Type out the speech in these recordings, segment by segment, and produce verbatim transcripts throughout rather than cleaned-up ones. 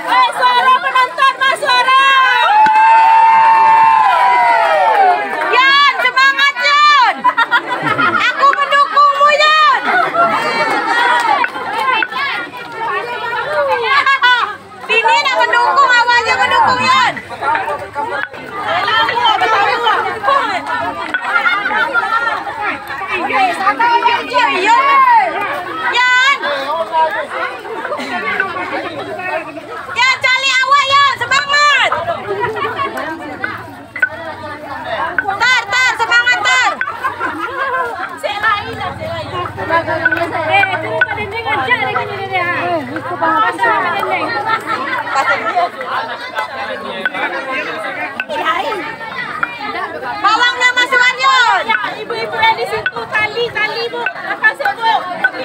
Hei, suara penonton, mas, suara! Yan, semangat, Yan! Aku mendukungmu, Yan! Sini nak mendukung, awak aja mendukung, Yan. Yan. Yan, cari awak, Yan. Semangat. Tar, Tar, semangat, Tar. Eh, turun ka dinding, ancak lagi ni dia. Pasang ka dinding. Bawang nan masuak, Yon. Ibu-ibu yang di situ, tali, tali, Bu. Lepas, Bu.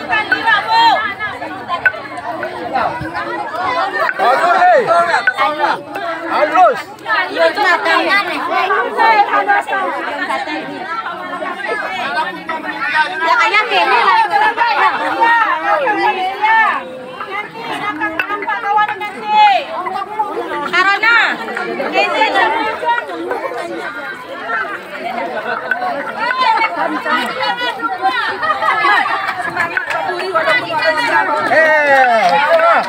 Tali, Bu. Halus. Karena Eh, alah.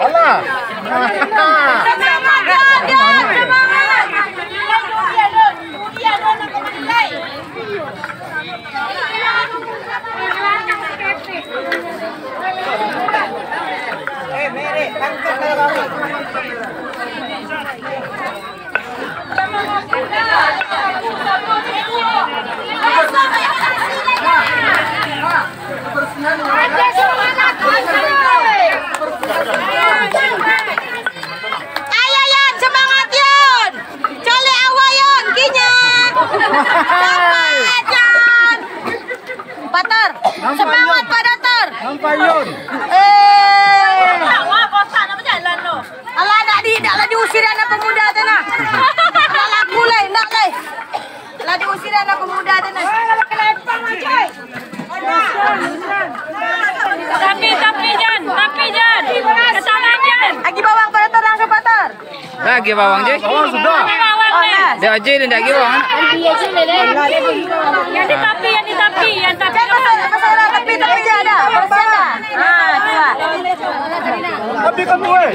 Alah. Ayo, Yan, semangat, Yan. Colek awak, Yon, kinya. Semangat, Yan. Patar, semangat, Pak Datar. Nampak, Yon. Eh. Alah, nak di, nak lah diusir anak pemuda tu, nah. Nak laku lai, nak lai. Lah diusir anak pemuda tu, nah. Tapi, tapi, Jan, tapi, Jan. Kesalahan, Jan. Agi bawang, Pak Datar, langsung, Pak Datar. Lagi bawang je. Bawang sudah. Lagi bawang, oh, Jan. Dah je, dah lagi bawang. Yang di tapi, yang di tapi, yang tapi. Tapi, tapi je ada. Bersihan dah. Ah, tu lah. Tapi kamu, eh.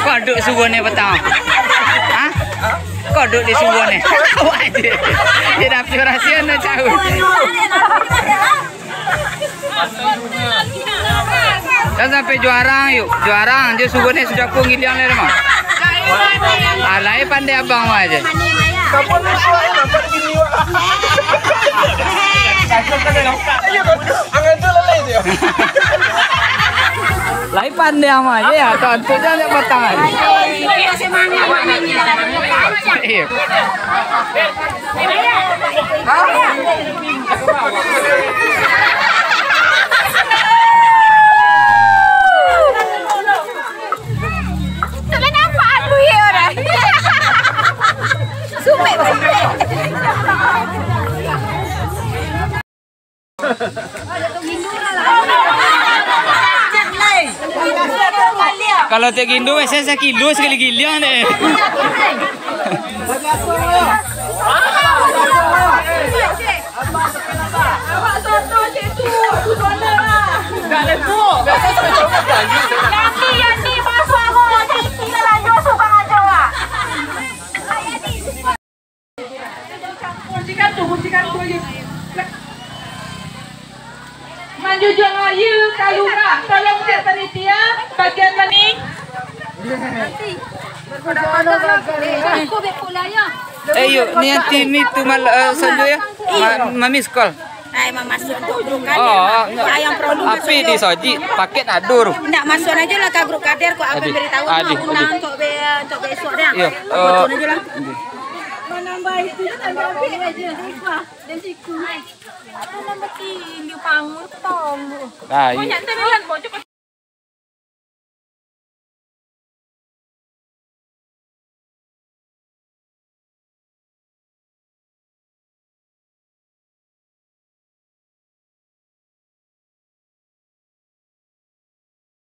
Kau duduk subuh ni petang? Hah? Kau duduk di subuh ni? Awak je. Dia dah perhatian dah jauh. Jan sampai juarang, yuk. Juarang je subuh ni sudah pun giliang lai mah. Alai pandai abang mah je. Lai pandai mah je ya, tontu jan patang hari. Iya. Tak nampak aku, ya, orang. Sumpek, sumpek. Kalau tiok gindu, biaso sakilo sakali giliang deh. Manjujuang aia ka lurah, tolong cek panitia, bagian mani. Eh, yuk, ni nanti ni tu mal-, eh, sanjo ya. Ma-, ma-miss call. Eh, memang masuk untuk grup kader. Oh, enggak. Yang perlu masuk. Api di Soji, paket adur. Enggak, masuk aja lah ke grup kader, kok apa beritahu. Adi, adi. Untuk be-, untuk besok dah. Iya, eh, aja lah. Menambah itu, tambah api aja. Dan siku. Apa nama ti, Liu Pangun, Tong? Ah, iya. Banyak tu, Milan, kok cepat.